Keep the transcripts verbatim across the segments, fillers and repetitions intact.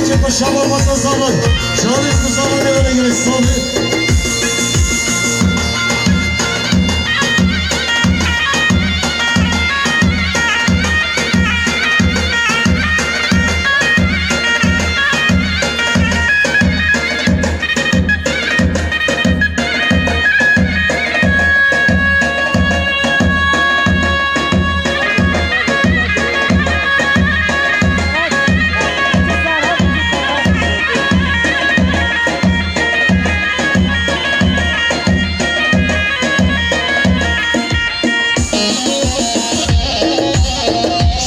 Çepa şaba masa zavan. Şahin bu zavan ne böyle gerek sabi.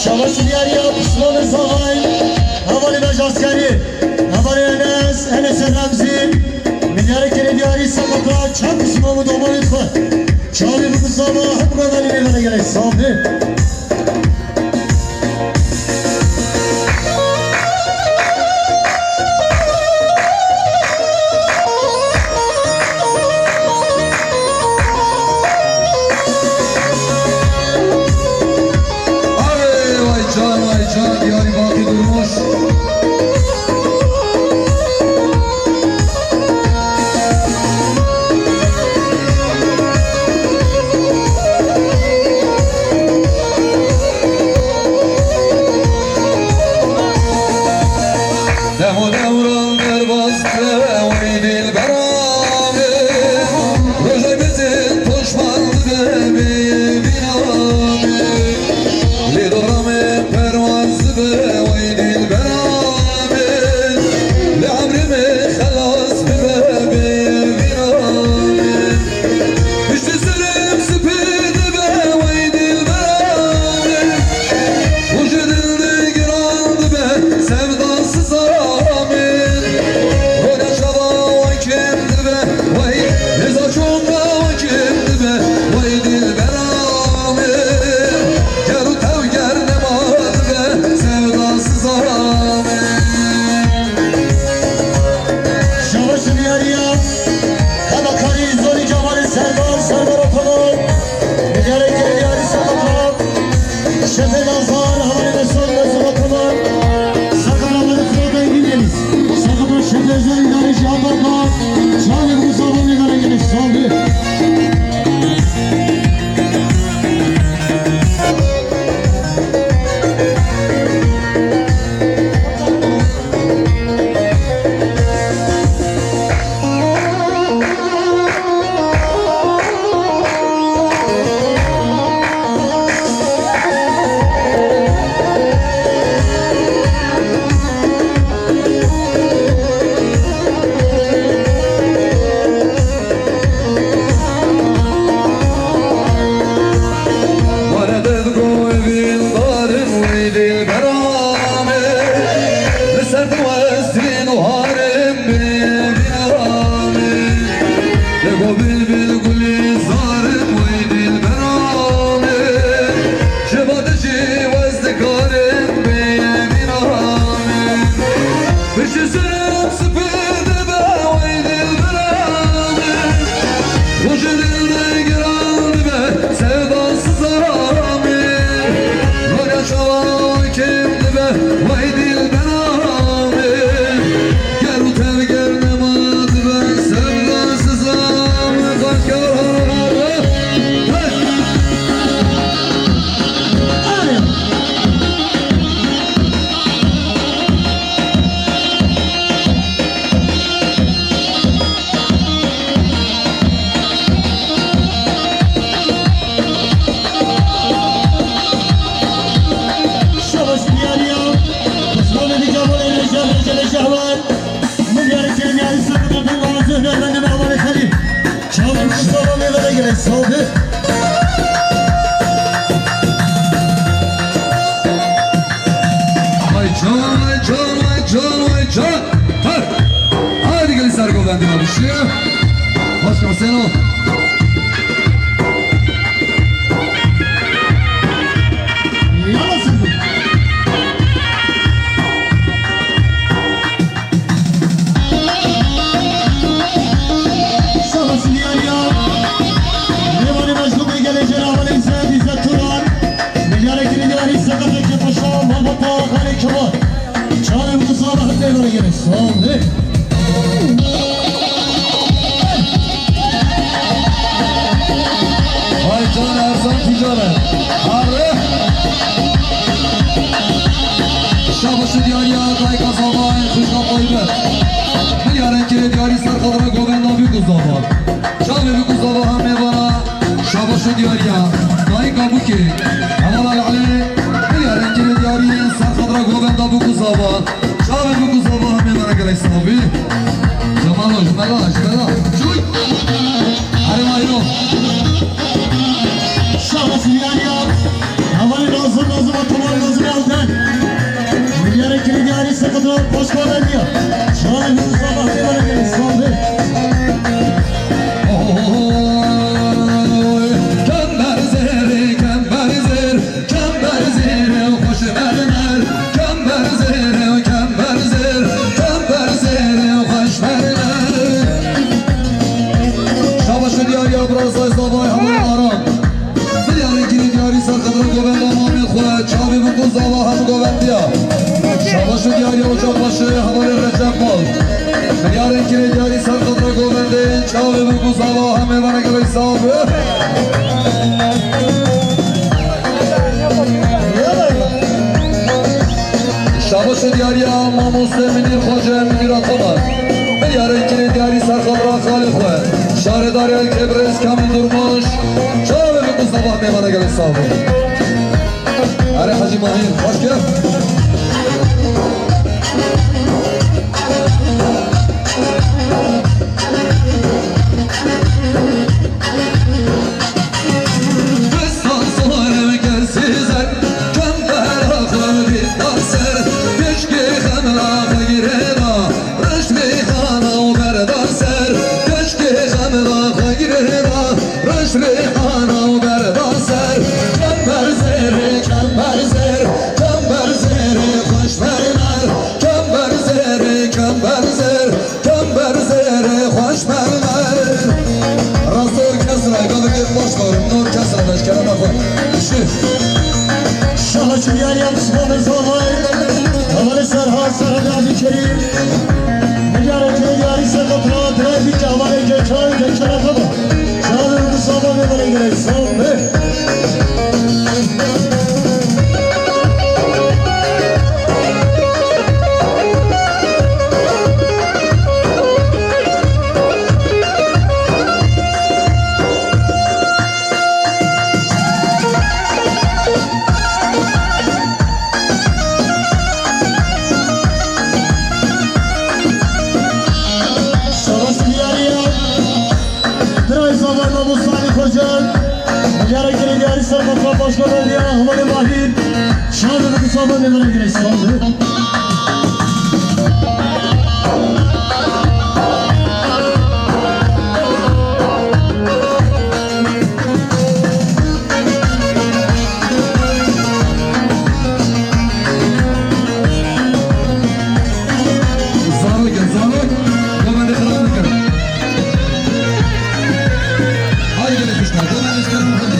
Şabaş diyar ya Pismanê Zavay, hevalê me ji askerî, hevalê Enes, Enesê Remzî, milyarê kerê diyarî Sekata, çend pisman û domanê xwe. Çavê bi zava hemû hevalê me vere gelek sax be. Arê, vay can, vay can, Diyarbakır durmuş. Demo dewran derbas dibe, wey dilbera min. Rojê min poşman dibe, bêyê vîna min. Lê dora min perwaz dibe, wey dilbera min. Lê emrê min xelas bibe, bêyê vîna min. Piştî serê min sipî dibe, wey dilbera min. Û ji dil de giran dibe, sevda siza min. Rona çava we kêm dibe, wey hêza çûka we kêm dibe, wey dilbera min. Ger û tevger nema dibe, sevda siza min. Şabaş diyariya, hema karî Zonî Cemalê Serdar, Serdar Otoman, milyarê kerê diyarî Sekata, Şefê Nazar, Havalê Mesûd, Mesûd Otoman, Sekata Malik Xira Bengî Deniz, Sekata Şefê Özel, Darê Cihan Batman, Çavê Musa Vanê Verengileş, Sabri. Were didgo evîn darin wey dilbera min. Li ser diwestîn û harin bêvîna min. Li go bilbil gulî zarin wey dilbera min. Ji ba dijî wez dikarin bêvîna min. Piştî serê min sipî dibe wey dilbera min. Û ji dil de giran dibe sevda siza min. Rona çava kêm dibe wey dilbera min. Ger û tevger nema dibe sevda siza min. Başka Şabaş diyariya, Osmanlı Nicamal Emre Şahmet Cele Şahmet. Milyarê kerê diyarî Sekata Pêngava Zöhre, Efendi Mehmet Xelîl. Çavê Mustafa Meyvele gelek sabi. Vay can, vay can, vay can, vay can. Her. Haydi gelin Sergo bendin abi. Başka sen ol. Yala Sergo. Şahsiyariya. Mêvanê meclûbê gelê Celabanê Îzzet, Îzzet Turan. Milyarê kirî diyarî Sekateke Paşa, malbata Xalê Kemal. Çarê Musa Mehmet Arre! Şabaş û diyariya dayika zavayê xwişka Tayyîbe. Milyarên kirê diyarî ser xatira govenda bûk û zava. Çavê bûk û zava hemê vana. Şabaş û diyariya dayika bûkê. Hevala Lale. Milyarên kirê diyarî ser xatira govenda bûk û zava. Çavê bûk û zava hemê vana gelek sax bî. Cemalo, ji me re, ji me re. Çûy! Herê ma îro. Şabaş û diyariya. Hevalê Nazim, Nazim Ataman, Nazim Altan. Milyarê kirê diyarî ser xatira xwişka Lale. Çavê bûk û zava hemê vana gelek sax bî. Oy, kember zêrê, kember zêr. Kember zêr û xweş mermer, kember zêr û kember zêr, kember zêr û xweş mermer. Şabaş û diyariya birazay zavay heval Aram. Milyarê kirê diyarî ser xatira govenda mamê xwe, çavê bûk û zava hem govendiya. Şabaş û diyariya ocakbaşê hevalê Recep Mal. Milyarê kirê diyarî ser xatira govendê, çavê bûk û zava hemê vana gelek sax bî. Şabaş û diyariya mamoste Minîr Xoce, Minîr Ataman. Milyarên kirê diyarî ser xatira xalê xwe. Şaredarê Elkê birêz Kamil Durmuş. Çavê bûk û zava hemê vana gelek sax bî. Erê Hecî Mahîr, xweş kir. Distan sorim kesî zer, kembera xwe dîta ser, pişkê xemla xwe girêda, reş rêxana û berda ser, pişkê xemla xwe girêda, reş rêxana û berda ser, kember zêrê, kember zêr, kember zêrê, xweş mermer, kember zêrê, kember zêr. Kember zêrê xweş mermer. Rastê orkestra, gavekê baş barim, orkestra leşkera xwe. Şi. Şaha çi diyariya Osmanê zavay. Hevalê Serhat, Serhat Abdülkerim. Milyarê kirê diyarî ser xatira, dirayê bî hevalê Geçan, Geçan Ataba. Şaha bûk û zava hemê vana gelek sax bî. Şabaş û diyariya. Birayê zavay mamosta Elî Xoce, milyarê kirê diyarî ser xatira baş govendiya, hevalê Mahîr. Çavê bûk û zava hemê vana gelek sax bî. Zarok e, zarok. Govendê xirab nekin. Haydi gelin kuşlar, govendê xirab nekin.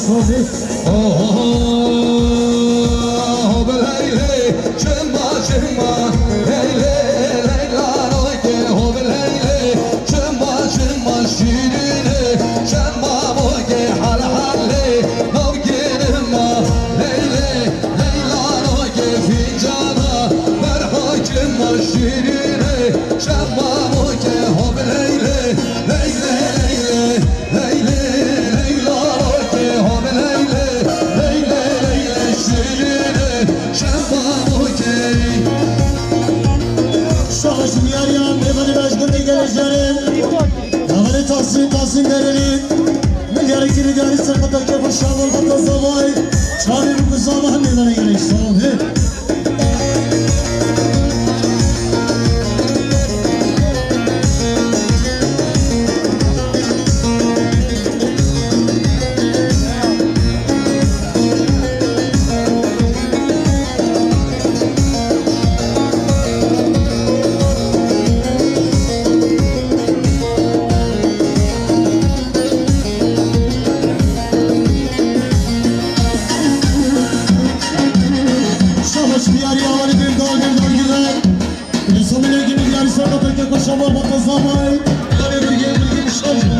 Oho, ho bi leylê, çima, çima, leylê, leyla roke, ho bi leylê, çima, çima, şîrînê, çima, boke, hal, halê, nav girma, leylê, leyla roke, fincana, berha çima, şîrînê, çima, boke, ho bi leylê, leylê, leylê. Leylê, leyla roke, ho bi leylê, leylê, leylê, şirînê, şema roke. Şaş diyariya, mêvanê me ji gundê gelê Jerê. Hevalê Tasîm, Tasîm Derelî. Milyarê kirî diyarî serqeta kêf û şavan xwe tazavay. Çavê min ku zava hemê vere gelê şavan. Şabaş diyarî awanî bêvdar, bêvdar girek. Li Somilê gimî diyarî ser de peke koşa mal bata zavay. Şarê bir gel bir gel şarê.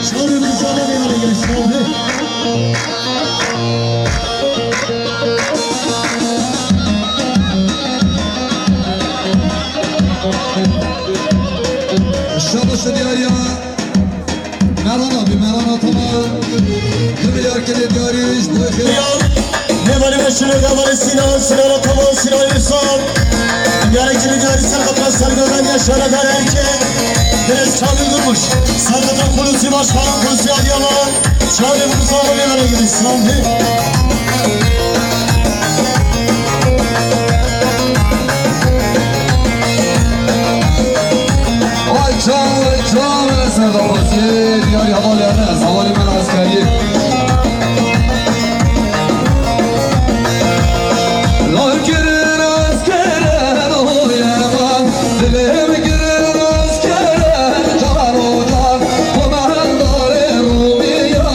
Şarê bir zavay, yare gel şarê. Şabaş diyarî ya. Merhaba, bir merhaba, tamam. Kıvıyar kele diyarî, bu ya. Mêvanê me şirê, hevalê Sînan, Sînan Ataman, Sînan Îrsan. Diyarê kirî diyarî serqeta sergodan ya şaredar erkê. Birêz Kamil Durmuş. Serqeta Xulûsî Başkan, Xulûsî Adıyaman. Çavê bi zava mêvanê girê Sînan. Vay çav, vay çav, Serdar Xwezî, diyarî hevalê me, hevalê me eskerî. Lav kirin eskeren, oye man, dilê min kirin eskeren, caro car, xwe me hendarê Rûmiyan,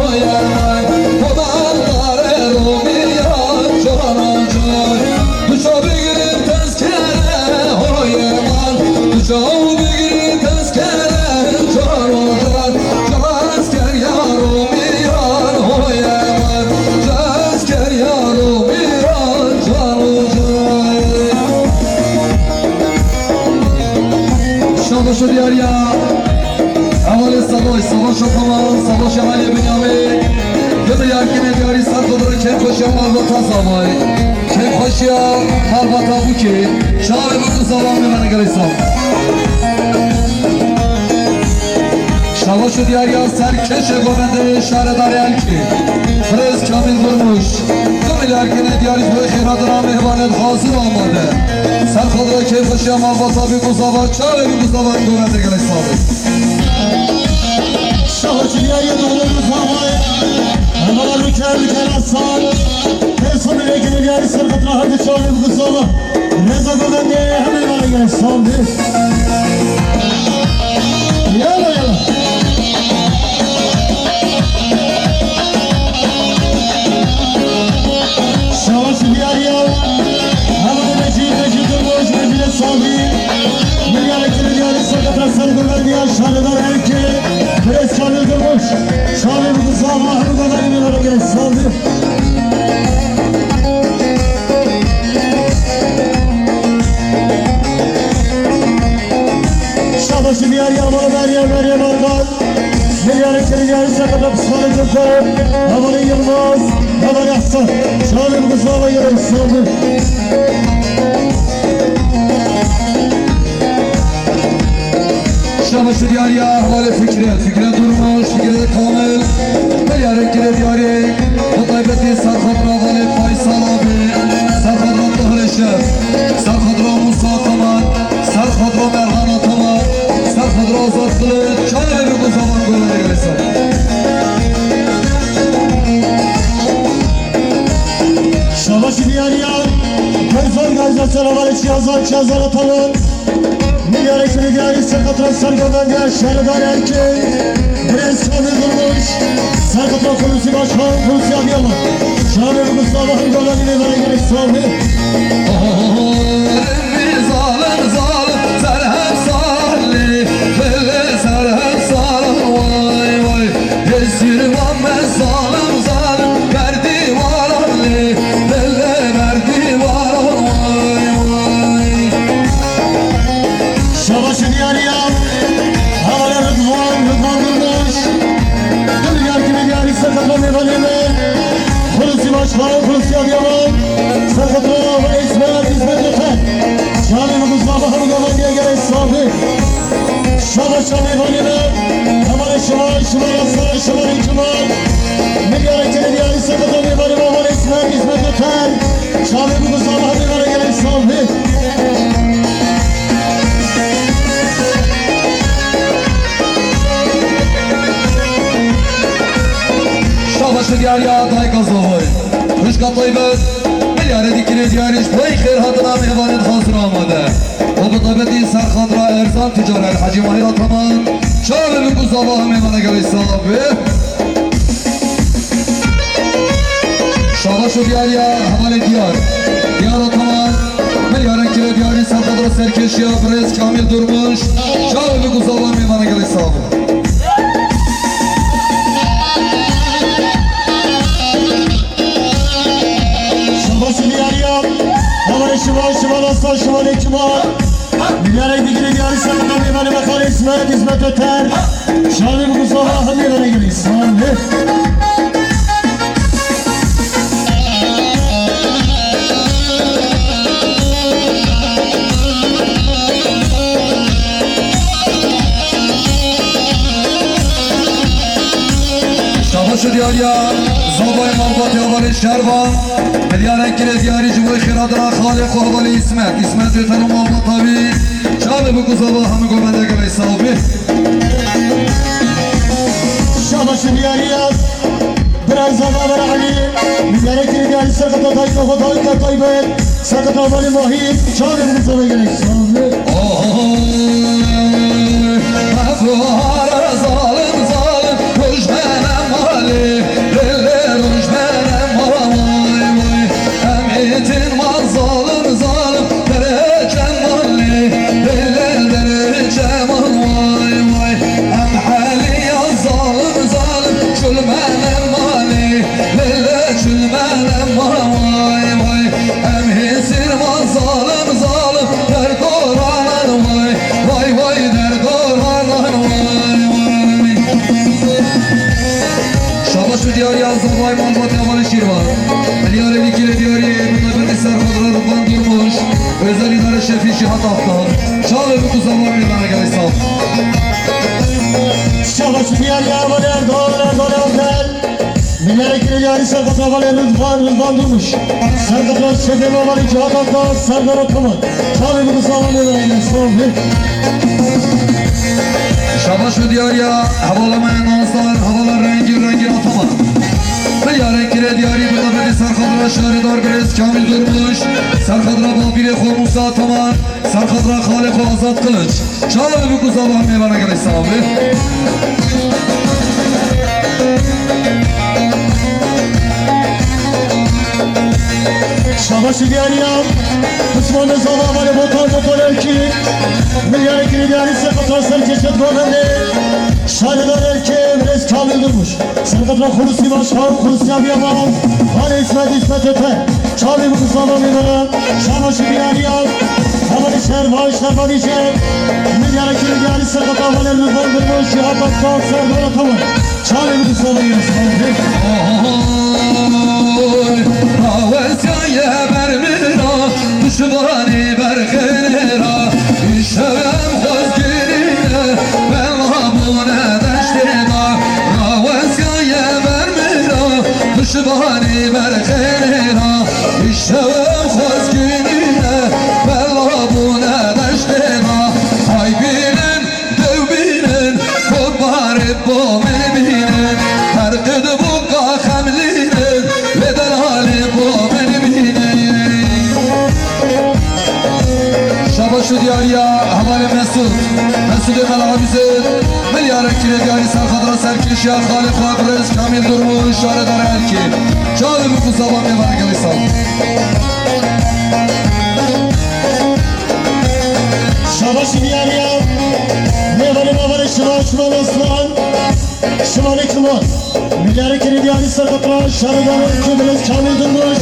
oye man, xwe me hendarê Rûmiyan, caro car. Tu çav bigirin tezkere, oye man, tu çav bigirin tezkere, caro car. Ji esker ya Rûmiyan, oye man, ji esker ya Rûmiyan, caro car. Şabaş û diyariya. Hevalê Savaş, Savaş Ataman, Savaş Alê Binyamê. Gimiliyar kine diyarî ser xwe dira keyfxweşiya malbata Zavay. Keyfxweşiya malbata Bûkê. Çavê min ku Zava mêvanê gelê Zav. Şabaş û diyariya serkeşê govendê şaredarê Elkê. Birêz Kamîl Durmuş. Gimiliyar kine diyarî ji bo xêra dira mêhvanê hazir amade. Ser xwe dira keyfxweşiya malbata bî ku Zava. Çavê min ku Zava govendê gelê Zav. Şaxçiliya yê doğru zavayê. Hevala rûker rûker asan. Tê sonê vê girê diyarî ser xetra her di çavê biguzava. Rêza govendê hemê vana gel şandê. Yala yala. Şaxçiliya yê. Hevala mecîd, mecîd durmuş, mecîd sandî. Milyarê kirê diyarî serqeta ser govendî ya şaredar Elkê, Birêz Kamil Durmuş, çavê biguzava, hemû govendî mêvanê gelê Zav. Şabaş diyarî ya, bala beriya, beriya, bala. Milyarê kirê diyarî serqeta pişmanê Tirko, hevalê Yilmaz, hevalê Ehsen, çavê biguzava gelê Zav. Şabaş diyariya hevalê Fikret, Fikret Durmuş, Fikret Kamil. Milyarê kirê diyarî, bi taybetî ser xetra hevalê Faysal abi, ser xetra Tahirê Şef, ser xetra Musa Ataman, ser xetra Merhan Ataman, ser xetra Azat Kılıç, çavê biguzava govendê gelê Zav. Şabaş diyariya, Faysal Gazi, ser hevalê Çiyazan, Çiyazan Ataman. Diyarê Şehîd Diyarî Serqetra Sergovendiya Şehîdan Erkê, Birêz Kamil Durmuş, Serqetra Xulûsî Başkan, Xulûsî Adıyaman. Şanê Mustafa Hemgolanî Mêvanê Gelê Sami. Zalim, zalim, serhep salî, bile serhep salî, vay, vay. Hêsîr me zalim, zalim, berdî waran lê, bile berdî waran, vay, vay. Şabaşê diyarî ya, hevalê Ridvan, Ridvan Durmuş. Dil yarkî diyarî Serqetra Mêvanê me. Xulûsî Başkan, Xulûsî Adıyaman. Serqetra Hêsîr me, Hêsîr me Toter. Şanê Mustafa Hemgolanî Gelê Sami. Şabaşa mêvanê me, hevalê şima, şima rasta, şima rêkima. Milyara kerê diyarî Serqetra mêvanê me, hevalê Hêsîr me, Hêsîr me Toter. Şanê Mustafa Hemgolanî Gelê Sami. Şabaşê diyarî ya dayika Zovoy. Xwişka taybet, milyarê dîkirê diyarî ji bo xêr hatina mêvanên hazir amade. Û bi taybetî serxandra Erzan Tîcar El Hecî Mahîr Ataman, çavê bi ku zava mêvana gelê sax be. Şabaş û diyariya hevalê diyar. Diyar Ataman, milyarên kirê diyarî serxandra serkêşiya birêz Kamîl Durmuş, çavê bi ku zava mêvana gelê sax be. Şabaş diyariya, hevalê şima, şima rasta, şima lê çima. Milyarek digirê diyarî serqetra mêvanê me xalê Îsmet, Îsmet Öter. Şanê bi ku zava hemê verê gelî. Sami. Şabaş û diyariya zavayê malbatê hevalê Şervan. Milyarên kirê diyarî ji bo xêr hatina xalê xwe hevalê Îsmet. Îsmet Öter û malbata wî. Çavê bi ku zava hemî govende gelê sax be. Şabaş û diyariya. Birêz zava Berê Elî. Milyarek kirê diyarî serqetra dayika xwe dayika taybet. Serqetra hevalê Mahîr, çavê bi ku zava gelê sax be. Oy, mevara zalim, zalim, roj bene malê, lê, lê, roj bene malê, vay, vay. Em êtin mal zalim, zalim, derê çemalê, lê, lê, derê çemal, vay, vay. Em heliya zalim, zalim, çul mene malê, lê, lê, çul mene ma, vay, vay. Em hêsîr ma zalim, zalim, derdoranan vay, vay, vay, derdoranan vay, vay. Şabaş û diyariya zavayê malbatê hevalê Şîrvan. Milyarê dîkirê diyarî, bi taybetî serxadra Ridvan Durmuş, özel îdare şefî Şihat Aktan. Çavê bi ku zava mêvana gelê sax. Şabaş û diyariya hevalê Erdoğan, Erdoğan Önder. Milyarê kirê diyarî serqetra hevalê Ridvan, Ridvan Durmuş. Serqetra şefê me hevalê Cihat Aktan, Serdar Ataman. Çavê bi ku zava mêvana gelê sax be. Şabaş û diyariya hevala me nazdar, hevala Rengîn, Rengîn Ataman. Milyarên kirê diyarî bi taybetî serxadra şaredar birêz Kamîl Durmuş, serxadra bapîrê xwe Musa Ataman, serxadra xalê xwe Azad Kılıç. Çavê bi ku zava mêvana gelê sax be. Şabaş û diyariya, pismane zava hevalê Botan, Botan Erkî. Milyarê kirê diyarî serqetra serkêşiya govendê. Şaredar Erkê, birêz Kamîl Durmuş. Serqetra Xulûsî Başkan, Xulûsî Adıyaman. Hevalê Îsmet, Îsmet Öter. Çavê bi ku zava mêvana. Şabaş û diyariya. Hevalê Şervan, Şervan Îce. Milyarê kirê diyarî serqetra hevalê Ridvan Durmuş, Şihat Aktan, Serdar Ataman. Çavê bi ku zava mêvana. Oy, rawesiyaye ber min ra, duşmanî ber xêrê ra. Îşev em xwezgirîne, bela bûne deştê da. Rawesiyaye ber min ra, duşmanî ber xêrê ra. Îşev em xwezgirîne, bela bûne deştê da. Hay bînin, dew bînin, ku barê bo min bînin. Her qid bû ka xemlînin, lê delalê bo min bînin. Şabaş Şu diyariya hevalê Mesûd. Mesûdê Melabîzê, milyarek kire diyarî serxadra serkêşiya xalê xwe birêz Kamîl Durmuş, şaredarê Erkê. Çavê min ku zava mêvanê gelê sal. Şabaşî diyariya mêvanê mêvanê şiva, şiva Osman. Şivanê Kiman, milyarê kirê diyarî serxatra şaredarê Erkê birêz Kamîl Durmuş,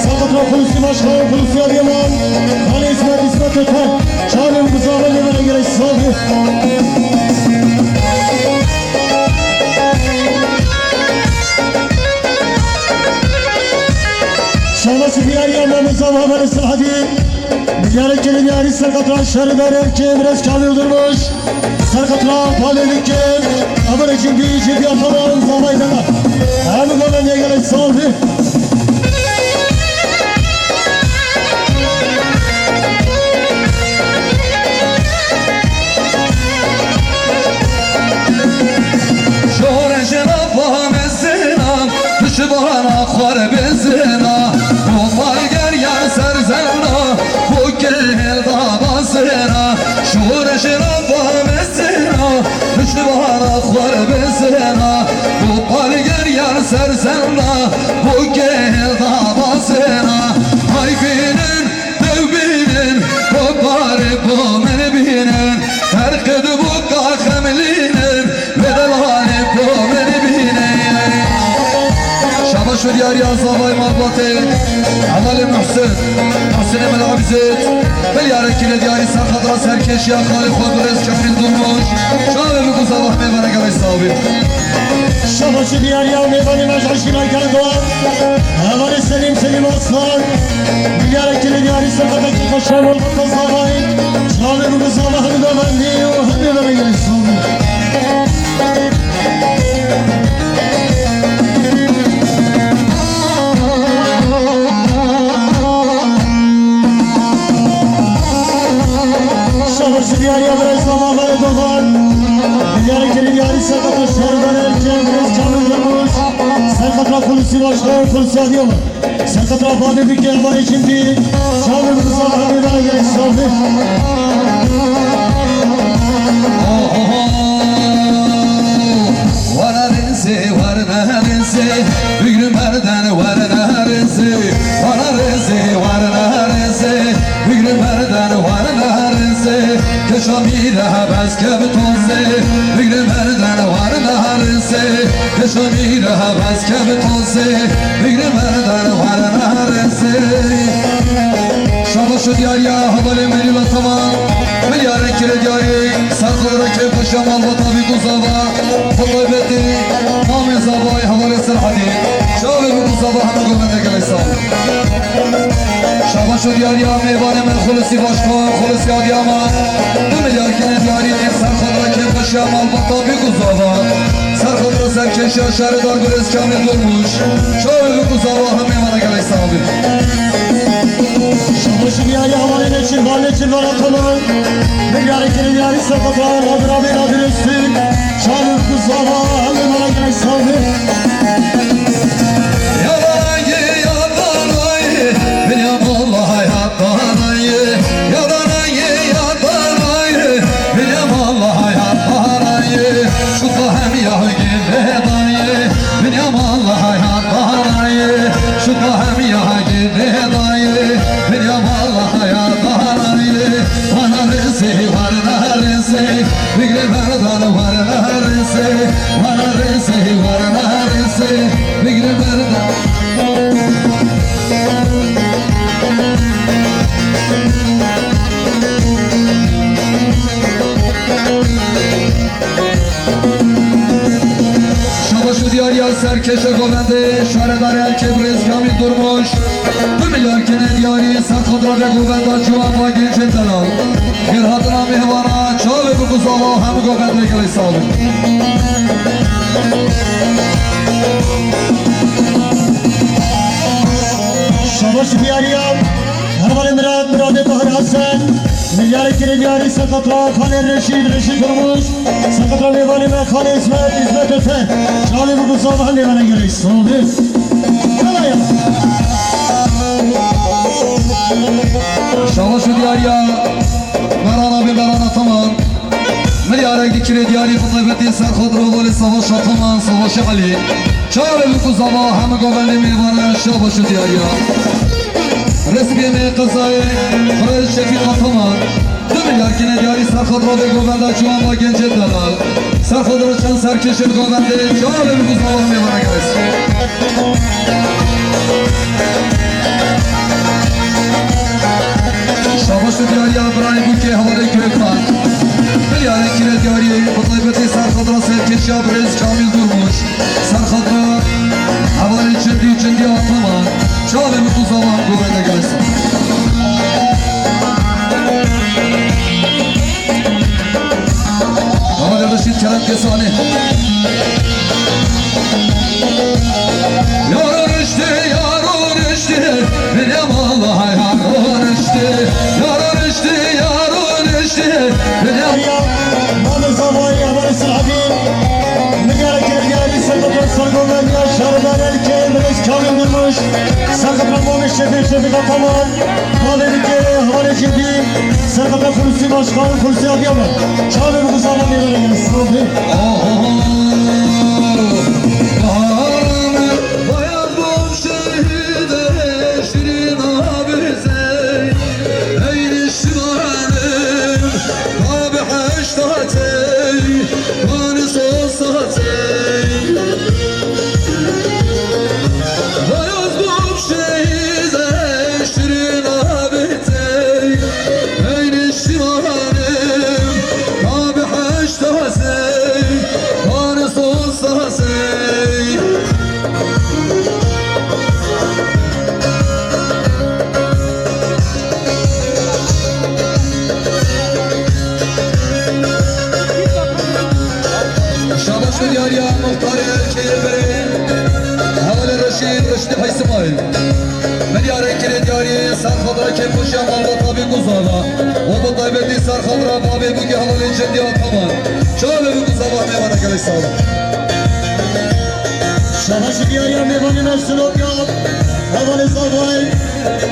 serxatra Xulûsî Başkan, Xulûsî Adıyaman, Xalê Îsmet, Îsmet Öter, çavê min ku zava mêvanê gelê sal bî. Şabaşî diyariya Mehmet Zava Haber Selahattin, milyarê kirê diyarî serxatra şaredarê Erkê birêz Kamîl Durmuş. Serxatra Palê dikim, emirê cindî, cindî ataman zavay dela. Em govendê gelê sal bî. Şore jina pamezina, dişibana xwar bezina, bu palger ya serzena, bu kehel da bazina. Şore jina pamezina, dişibana xwar bezina, bu palger ya serzena, bu kehel da bazina. Hay binin, dew binin, koparê bo min binin, her qed bu ka xemlînin, Şabaş û diyariya zavay malbatê, hevalê Muhsin, Muhsinê Mela Abîzêd, milyarek kîle diyarî serxadra serkêşiya xalê xwe birêz Kamîl Durmuş, çavê min ku zava mêvanê gelê sal bî. Şabaş û diyariya mêvanê me ji Eşîra Gerdoğan, hevalê Selîm, Selîm Aslan, milyarek kîle diyarî serxadra kî xwe şavan xwe zavayî, çavê min ku zava hemî bevendî û hemî bevendî gelê sal bî. Şabaş diyariya birêz Mama Mare Dogan. Diyarê kirî diyarî serxata şerdarê Erkê birêz Kamil Durmuş. Serxata Xulûsî Başkan, Xulûsî Adıyaman. Serxatra Badê dike hevalê cindî, çavê min ku zava hemî bevendî gelê sal bî. Oho, wara rêzê, warna rêzê, bigrim berden warna rêzê, wara rêzê, warna rêzê, bigrim berden warna rêzê. Keşa mîre hebez kevtozê, bigre merdan warna rêzê. Keşa mîre hebez kevtozê, bigre merdan warna rêzê. Şabaş û diyariya hevalê Melîla Taman, milyarek kîle diyarî, serxadra kêfxweşiya malbata bî ku zava, bi taybetî namê zavayê hevalê Serhedî, çavê bî ku zava hemû govendê gelê sal. Şabaş û diyariya mêvanê me Xulûsî Başkan, Xulûsî Adıyaman, du milyar kîle diyarî, serxadra kêfxweşiya malbata bî ku zava, serxadra serkêşiya şaredar birêz Kamil Durmuş, çavê bî ku zava hemê mêvanê gelê sal bî. Şabaş û diyariya hevalê Neçîrvan, Neçîrvan Ataman, milyarek kîle diyarî, serxadra Nadir Abi, Nadir Öztürk, çavê bî ku zava hemê mêvanê gelê sal bî. Ya danayê, ya danayê, Binyam Allah ya danayê, ya danayê, ya danayê. Binyam Allah ya danayê, şu tahem ya gele dayê. Binyam Allah ya danayê, şu tahem ya gele dayê. Binyam Allah ya danayê, warna rêzê, warna rêzê. Bigre berdan warna rêzê, warna rêzê, warna rêzê. Bigre berdan. Şabaş û diyariya serkêşa govendê, şaredarê Erkê birêz Kamîl Durmuş. Du milyar kîle diyarî, serxadra vê govenda ciwan va gencên delal. Gêr hatina mêvana, çavê bî ku zava hemû govendê gelê sal bî. Şabaş diyariya hevalê Mirat, Miratê Tahir Hesen, milyarek kîle diyarî, serxadra Xalê Reşîd, Reşîd Durmuş, serxadra mêvanê me Xalê Îsmet, Îsmet Öter, çavê bî ku zava hemê mêvanê gelê sal bî. Şabaş û diyariya Yarek dikire diyarî bi taybetî serxwedra Valî Savaş Ataman, Savaşê Elî. Çavê bi ku zava hemû govendê mêvanan şabaş û diyariya. Resmiyê me qezayê Xirêz Şefîq Ataman. Du milyar kine diyarî serxwedra vê govenda ciwan va gencê delal. Serxwedra çend serkêşê bi govendê çavê bi ku zava mêvana geres. Şabaş û diyariya birayê Bûkê hevalê Gökhan. Milyarê kire diyariyê bi taybetî serxwedra serkêşiya birêz Kamîl Durmuş. Serxwedra hevalê Cindî, Cindî Ataman. Çavê min û zavan govende gelsin. Hevalê Reşîd Kerem Kesanê. Yaro riştê, yaro riştê, bile mala yaro riştê, yaro riştê, yaro riştê, bile. Ya, Mame Zavayê, Hevalê Sahibî, milyareke diyarî serkefta sergoveriya şaredarê Elkê, Birêz Kamîl Durmuş, serkefta Mame Şefî, Şefîq Ataman, Hevalê Dikê, Hevalê Cindî, serkefta Xulûsî Başkan, Xulûsî Adıyaman. Çavê bi ku zava mêvana gelsin. Şehîdê şirîn abizey, ey niştimanim, babê heşta tey, bani sosa tey. Vay az bûm şehîdê şirîn abizey, ey niştimanim, babê heşta tey, bani sosa tey. Şabaş milyariya muxtarê Elkê Birê, Hevalê Reşîd Riştî Heysimayîl. Milyarê kirê diyarî serxwedra kêfxweşiya malbata vê ku zava. Û bi taybetî serxwedra bavê Bûkê Hevalê Cindî Ataman. Çavê bi ku zava mêvana gelek sal. Şabaş diyariya mêvanê me Sinopya, Hevalê Zavay,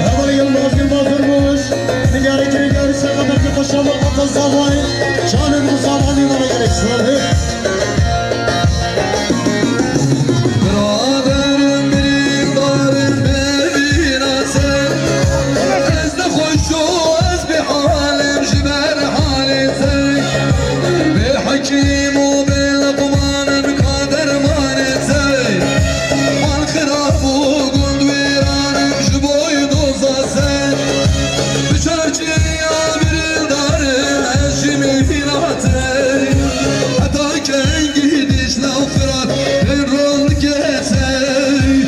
Hevalê Yilmaz, Yilmaz Durmuş, milyarê kirê diyarî serkefta kêfxweşiya malbata Zavay, çavê bi ku zava mêvana gelek sal. Biraderim, birîndarim, bimîne ser, ez nexweş û ez bêhal im ji ber halê te. Bê hekîm û bê leqman im ka dermanê te. Hal xirab û gund wêran im ji bo doza te. Bi çar çêya birîndarim ez ji mînatê. Heta kengî Dîcle û Firat bên ron dikesey,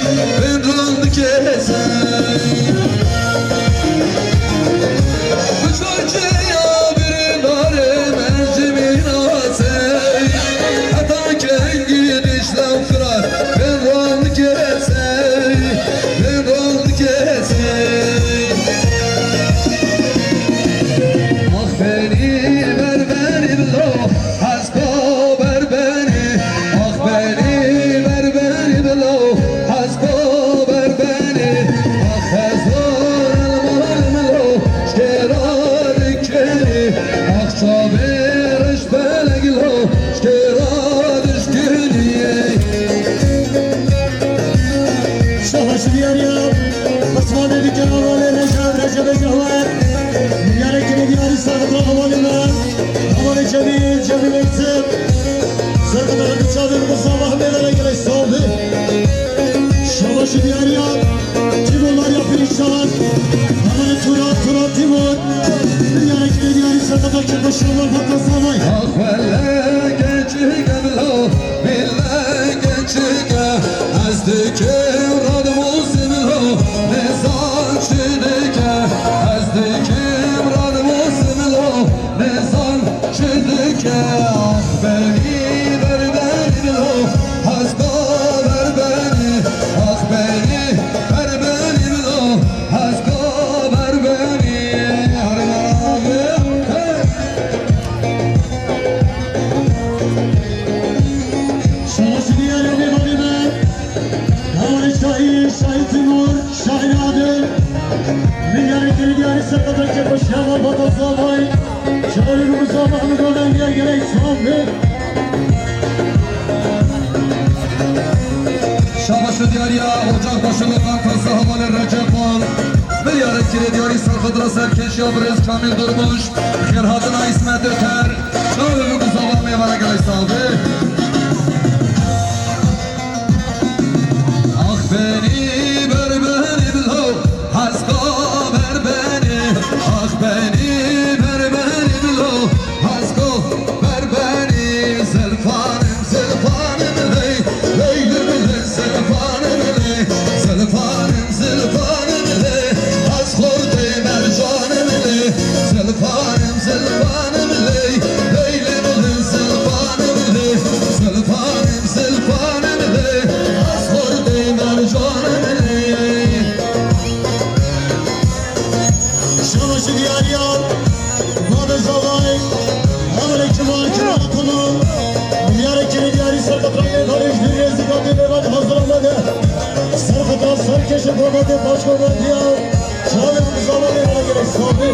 bên ron dikesey. Bi çar çêya birîndarê me ji mînatê. Heta kengî Dîcle û Firat bên ron dikesey, bên ron dikesey. Ax benî berbenî bilo, hespa berbenî. Ax benî berbenî bilo, hespa berbenî. Ax hezar elmal milo, şkera dikenî. Ax çavê reş belek lo, şkera dişkenî. Şabaş diyariya, Osmanê Dikê, Hevalê Recep, Recebê Cehwer. Milyarê kirê diyarî serkefta hevalê me. Hevalê Cemîl, Cemîl Eksik. Serkefta çavê bi ku zava mêvana gelek sal be. Şabaş diyariya, Tîmur Marya Perîşan. Hevalê Turan, Turan Tîmur. Milyarê kirê diyarî serkefta kêfxweşiya malbata Zavay. Ax wele gençike bilo, bile gençike, ez dikim radmûsê bilo, nêzan çi dike, ez dikim radmûsê bilo, nêzan çi dike. Ax benî berbenî bilo, hespa berbenî, ax benî berbenî bilo, hespa berbenî. Şabaş diyarê mêvanê me. Hevalê Şahî, Şahî Timur, Şahî Adil. Milyarê kirê diyarî serkefta kêfxweşiya malbata Zavay. Çavê bi ku zava hemû govendê. Şabaş û diyariya Ocakbaşı Lokan Taze hevalê Recep Bal. Milyarê kirê diyarî serxedra serkeşiya birêz Kamîl Durmuş. Xêrhatina İsmet Öter. Çavê min ku zava mêvana gelek sax be. Ax benî berbenî bilo, heska berbenî. Ax benî berbenî bilo, hesko berbenî. Zilfanim, zilfanim lê, leylim lê, zilfanim lê, zilfanim, zilfanim lê, ez xortê mercanim lê, zilfanim, zilfanim lê, leylim lê, zilfanim lê, zilfanim, zilfanim lê, ez xortê mercanim lê. Şabaş û diyariya Bade zavay, hevalê Kemal Kemal Kulu, milyarê kirê diyarî serxetra yê dalêj dûriyê zî gatê mêvan hazir amade. Serxetra serkeşê govatê paşgovatî ya, çavê min zavayê ra gelek sax be.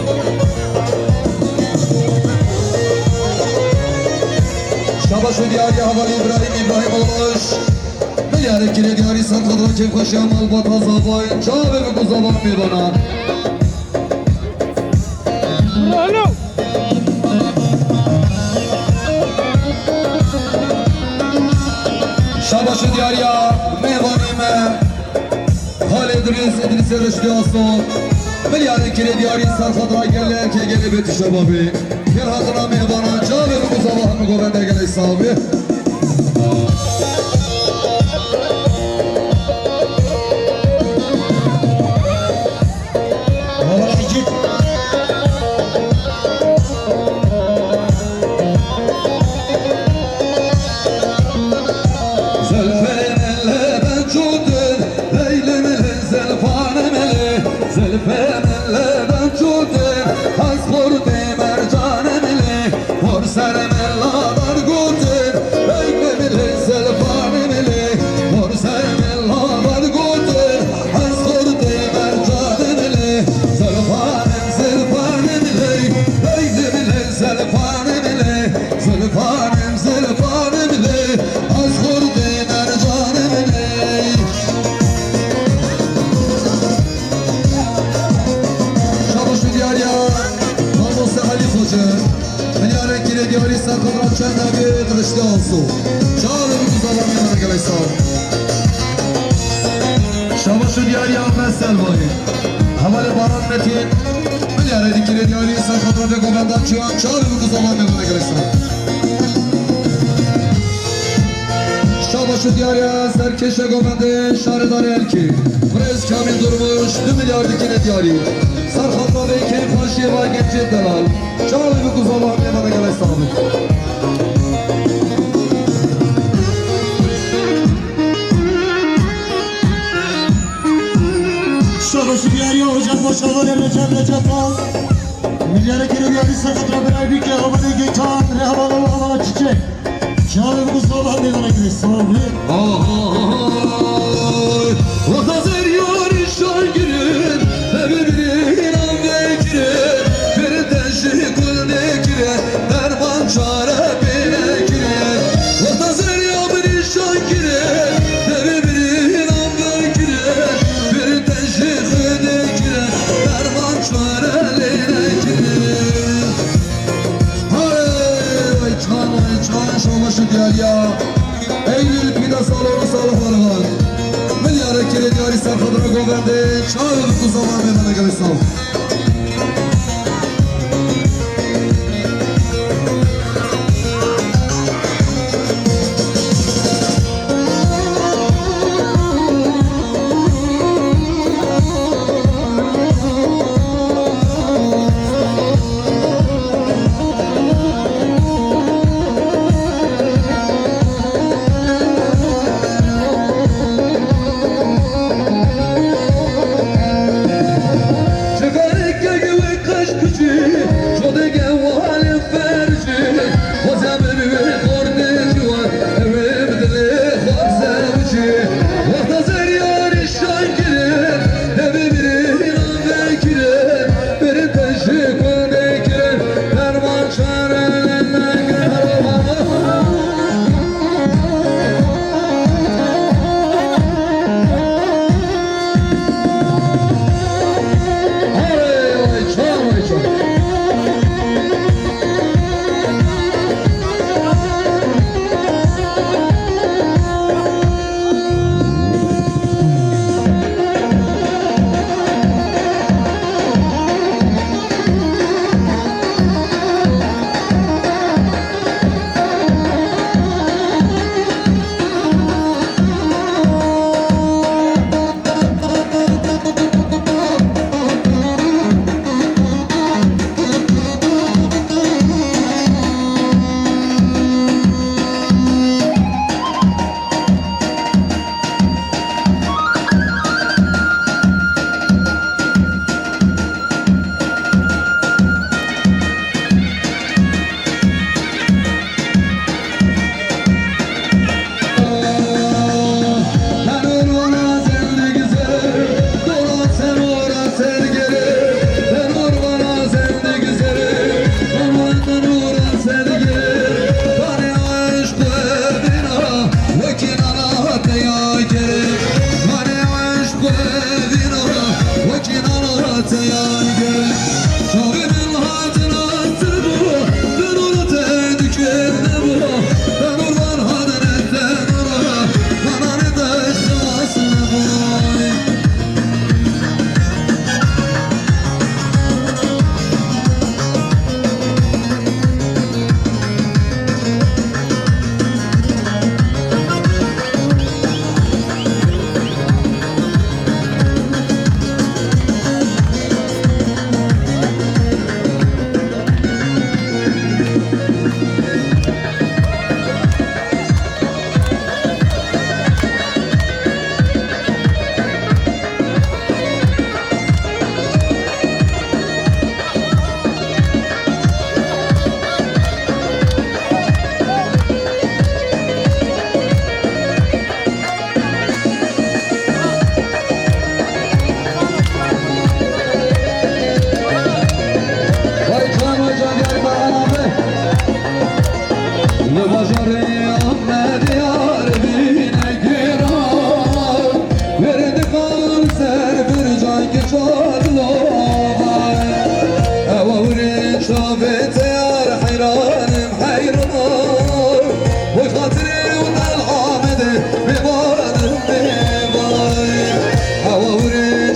Şabaş û diyariya hevalê İbrahim, İbrahim Olmuş. Milyarê kirê diyarî serxedra kêfxweşiya malbata zavayê, çavê min ku zava mêvana. Şabaş û diyariya mêvanê me, Halê Dirîs, Îdrîsê Reştî Aso. Milyarê kirê diyarî serxedra gelekê gelê Bêtî Şebabê. Xêrhatina mêvanan, çavê min ku zava hemû govende gelek sax be. Zelfê min lê ben çûtin, leylim lê zelfanê min lê, zelfê min lê ben çûtin, ez xortê mercanê min lê. Hor serê min laber gotin, leylim lê zelfanê min lê. Hor serê min laber gotin, ez xortê mercanê min lê. Zelfanê min, zelfanê min lê, leylim lê zelfanê min lê. Zelfanê min, zelfanê min lê, ez xortê mercanê min lê. Şabaş û diyariya Mamoste Elî Xoce. Milyarê kirê diyarî serxedra çend evê dirişte aso. Çavê min ku zava mêvana gelek sax. Şabaş û diyariya Ahmet Selmayî. Hevalê Baran Metin. Milyarê kirê diyarî serxedra vê govenda çiyan, çavê min ku zava mêvana gelek sax. Şabaş û diyariya serkêşa govendê şaredarê Elkê. Birêz Kamîl Durmuş, du milyar dikine diyarî. Serxedra vê kêfxweşiyê va gencê delal. Çavê min ku zava mêvana gelek sax be. Şabaş û diyariya Ocakbaşı hevalê Recep, Recep Bal. Milyarê kirê diyarî serxedra birayê bîke hevalê Gökhan, rê hevala û hevala Çiçek. Çavê min ku zava mêvana gelek sax be. Ay, wexta zerya nîşan girin, bebîrîn an vekirin, bir de ji gul nekirin, derman çare pê nekirin. Wexta zerya min nîşan girin, bebîrîn an vekirin, bir de ji gul nekirin, derman çare lê nekirin. Hey, ay çan, ay çan, şabaş û diyariya. Eylül pîda salon û salih Ervan. Milyarê kirê diyarî serxedra govendê, çavê min ku zava mêvana gelek sax.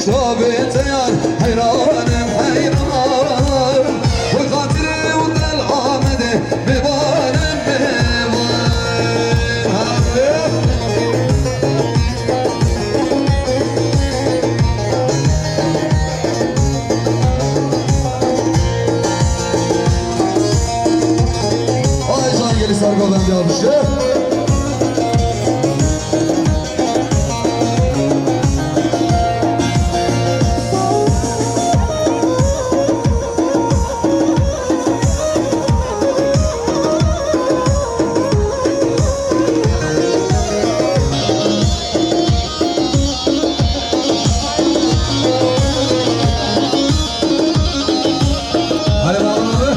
Çavê te yar heyranim heyran. Wê xatirê û del Amedê mêvanim mêvan. Ay can gelî sergovendî almıştı. Hadi bakalım abi.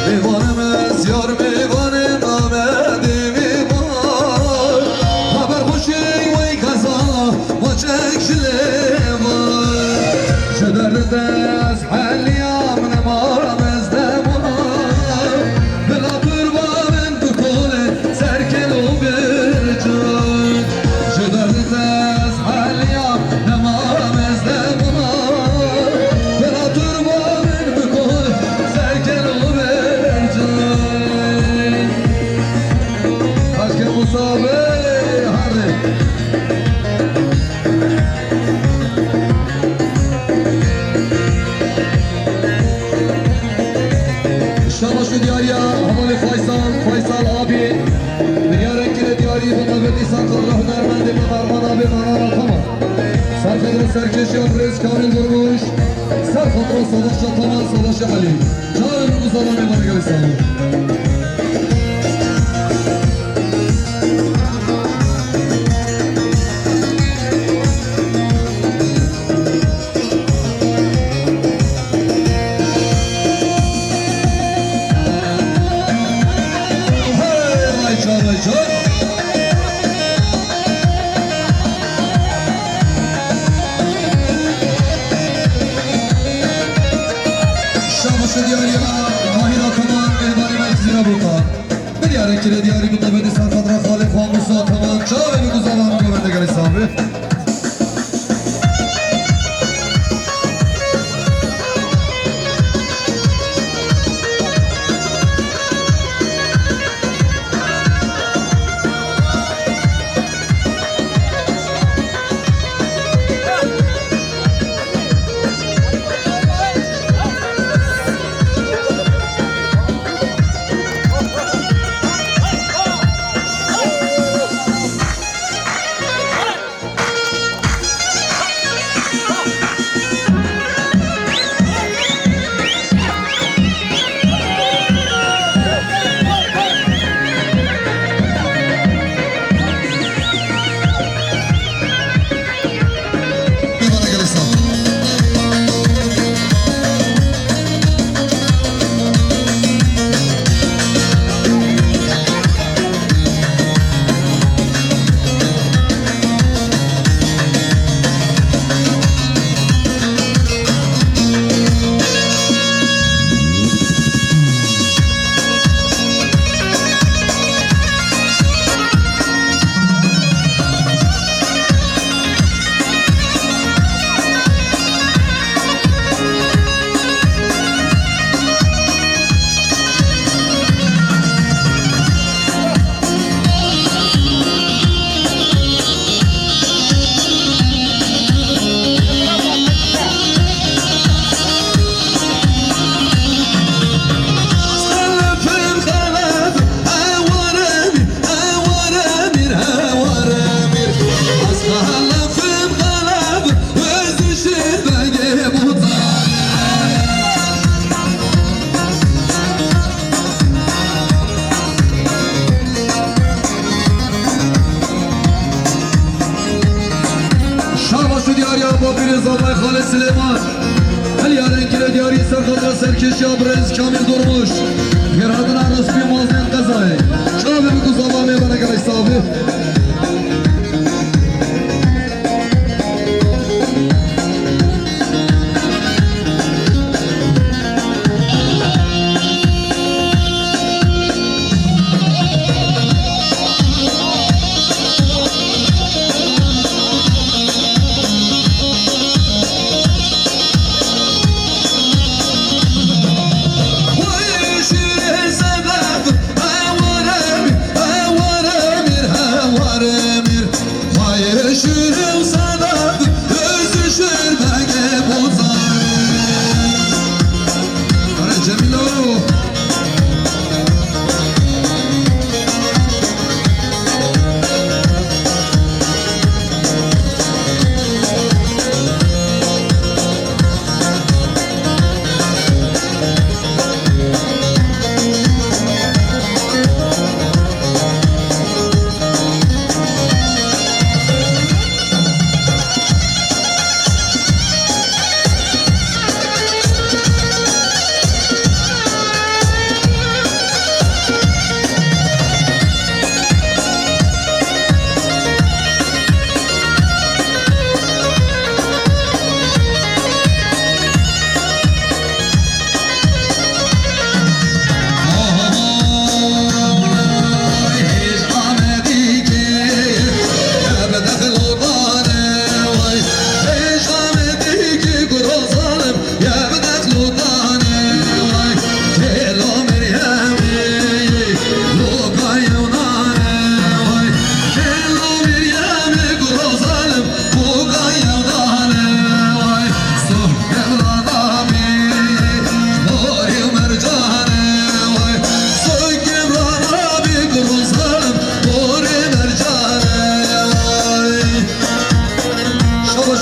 Mêvanimiz yar mêvanê Amedê mêvan. Haber xweşê wey keza ma çek ji lê van. Ji derdê te ez heliyam nema ez dema. Bila qurba min bi kolê serkel û bircan. Ji derdê te ez heliyam nema ez dema. Bila qurba min bi kolê serkel û bircan. Aşkê Musa Bey, hadi. Şabaş û diyariya hevalê Faysal, Faysal abî. Diyarek kire diyarî bi qevetî serqedra hunermendê me Mervan abê Mervan Ataman. Serqedra serkêşiya birêz Kamîl Durmuş. Serqedra savaşa Taman Savaşa Elî. Çavê min û zamanê me digel Îstanbul. Hey, vay can, vay can. Şabaşa diyariya Mahir Ataman, Elbani Merkezine Burka. Biryare kire diyarî bi qevetî serqedra xalê xwe Musa Ataman. Çavê min û zamanê me digel Îstanbul. Şabaş û diyariya Bapîrê Zavay Xalê Silêman. Helyarên kire diyarî serqedra serkêşiya birêz Kamîl Durmuş. Pêrhatina Respî Mazlên Qezayê. Çavê min ku zava me bere gelek savê.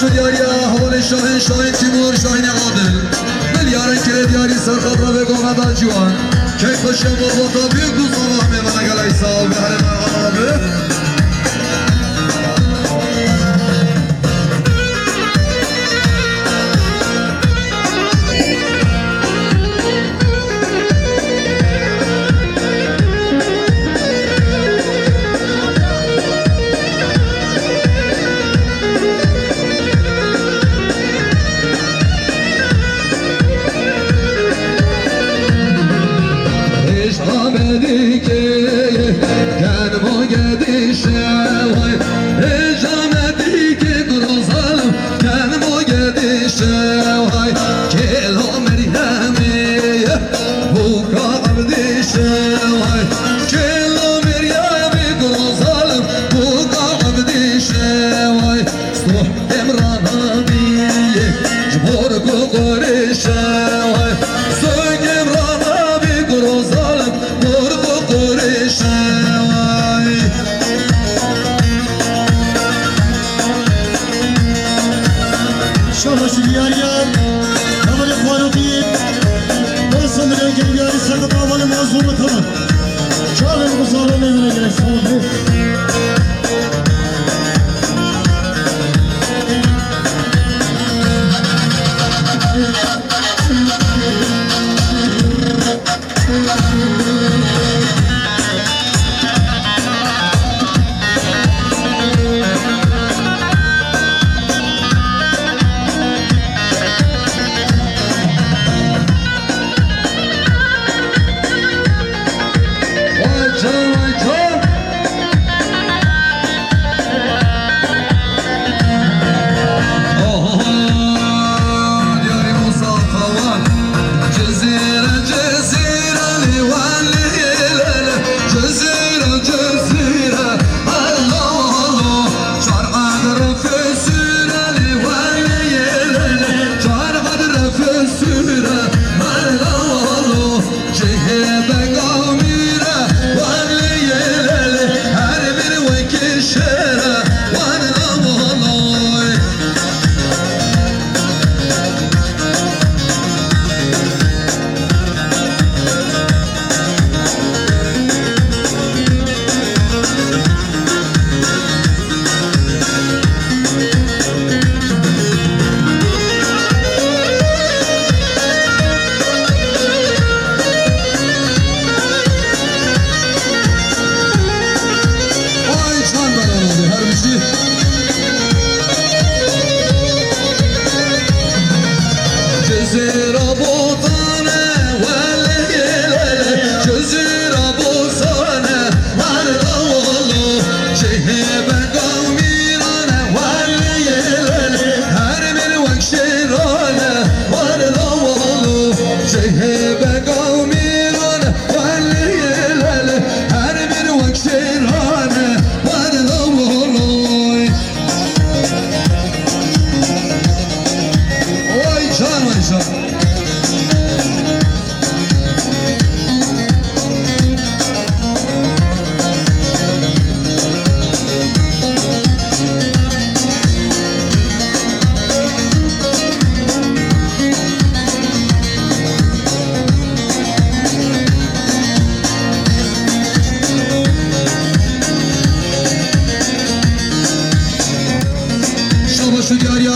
Şu diyariya hevalê Şahin, Şahin Timur, Şahinê Adil. Milyarên kirê diyarî serxwe revê gona da ciwan. Keyf xweşiya malbata bî ku zava hemê vana gelay sağ û behrê me abi. Hêj Amedî kê kenmo gedîşe way. Hêj Amedî kê kuro zalim kenmo gedîşe way. Kêlo Meryemê bûka Ebdî şeway. Kêlo Meryemê kuro zalim bûka Ebdî şeway. Soh Emrana bîye ji bo ku Qurêşe way. Soh Emrana bî kuro zalim bo ku Qurêşe way. Şabaş diyariya, hevalê Farûqî, ben sanırım ki diyarî sakın amanı mazlum tamam. Çağırın bu salonu evine gerek salonu. Vay can, vay can. Oho, diyarî Musa Tawan. Cizîre, Cizîre, lê wan lê lê lê. Cizîre, Cizîre, Allo, allo. Çar qad refe sure, lê wan lê lê lê. Çar qad refe sure, Allo, allo. Cihê bega mîre, wan lê yê lê lê, her bir wekî şêre, wan amaloy. Ay, çand beraber, her bir şey. Cizîra Botane, wele yelele, Cizîra Botane, wele wele, Cihê Bega Mîrane, wele yelele, her bir wek şêrane, wele wele, Cihê Bega Mîrane, wele yelele, her bir wek şêrane, wele wele. Oy can, oy can. Şabaş û diyariya